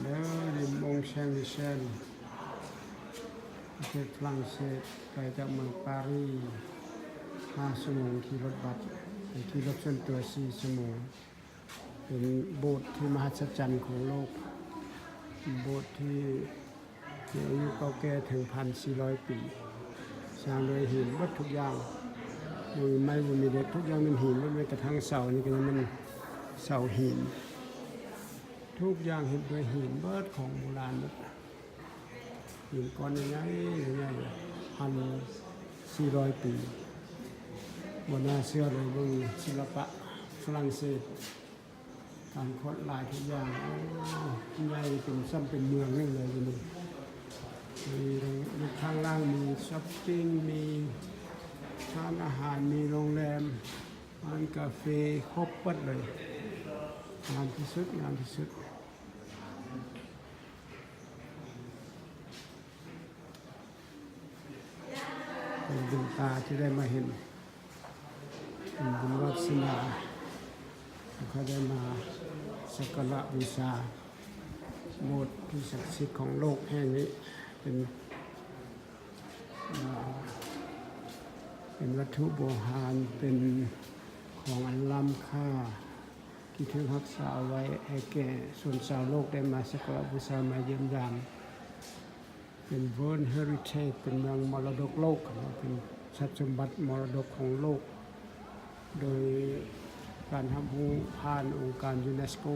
ເດີ ລິມມົງແຊງລິແຊນ ປະເທດຝຣັ່ງເສດ, ໄກຈາກເມືອງປາຣີຫ້າຊົ່ວໂມງ, ຂີ່ລົດບັສ ຂີ່ລົດສ່ວນຕົວສີ່ຊົ່ວໂມງ. ເປັນໂບດທີ່ມະຫັດສະຈັນຂອງໂລກ, ໂບດທີ່ ທີ່ອາຍຸເກົ່າແກ່ເຖິງພັນສີ່ຮ້ອຍປີ, ສ້າງດ້ວຍຫີນເບິດທຸກຢ່າງ, ບໍ່ມີໄມ້ ບໍ່ມີເຫຼັກ, ທຸກຢ່າງແມ່ນຫີນເບິດ, ແມ້ກະທັ່ງເສົານີ້ກໍຍັງແມ່ນເສົາຫີນ, ທຸກຢ່າງເຮັດດ້ວຍຫີນເບິດ, ຂອງໂບລານເບິດ, ຫີນກ້ອນໃຫຍ່ໆ ໃຫຍ່ ພັນສີ່ຮ້ອຍປີ, ບໍ່ໜ້າເຊື່ອເລີຍ. ເບິ່ງສິລະປະຝຣັ່ງເສດ ການຂວດລາຍທຸກຢ່າງ ໂອ້ ໃຫຍ່ເປັນ ສ່ຳເປັນເມືອງໜຶ່ງເລີຍຢູ່ນີ້. ມີ ຢູ່ຂ້າງລ່າງມີຊັອບປິງ, ມີຮ້ານອາຫານ, ມີໂຮງແຮມ, ຮ້ານກາເຟ, ຄົບເບິດເລີຍ. ງາມທີ່ສຸດ, ງາມທີ່ສຸດ. ເປັນບຸນຕາທີ່ໄດ້ມາເຫັນ, ເປັນບຸນວາສະໜາທີ່ຂ້ອຍໄດ້ມາສັກກາລະບູຊາໂບດທີ່ສັກສິດຂອງໂລກແຫ່ງນີ້. ເປັນ ເປັນວັດຖຸໂບຮານ, ເປັນຂອງອັນລ້ຳຄ່າ ທີ່ຖືກຮັກສາເອົາໄວ້ໃຫ້ແກ່ຊົນຊາວໂລກໄດ້ມາສັກກາລະບູຊາ, ມາຢ້ຽມຢາມ. ເປັນ World Heritage, ເປັນເມືອງມໍລະດົກໂລກ, ເປັນຊັບສົມບັດມໍລະດົກຂອງໂລກ ໂດຍການຮັບຮູ້ຜ່ານອົງການຢູເນສໂກ.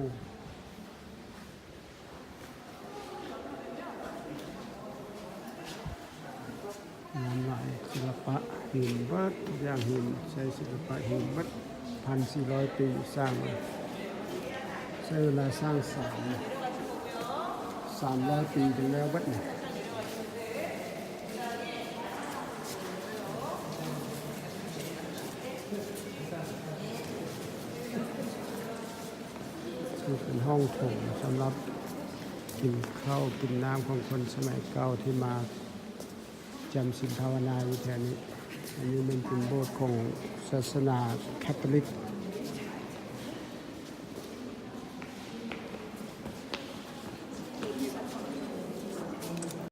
ງາມຫຼາຍ, ສິລະປະຫີນເບິດ, ທຸກຢ່າງຫີນ, ໃຊ້ສິລະປະຫີນເບິດ, ພັນສີ່ຮ້ອຍປີສ້າງ, ໃຊ້ເວລາສ້າງສາມ ສາມຮ້ອຍປີຈຶ່ງແລ້ວເບິດນີ້. ຄືເປັນຫ້ອງໂຖງສຳລັບກິນເຂົ້າກິນນ້ຳຂອງຄົນສະໄໝເກົ່າທີ່ມາຈຳສິນພາວະນາຢູ່ແຖວນີ້. ອັນນີ້ແມ່ນເປັນໂບດຂອງສາສະໜາຄາໂຕລິກ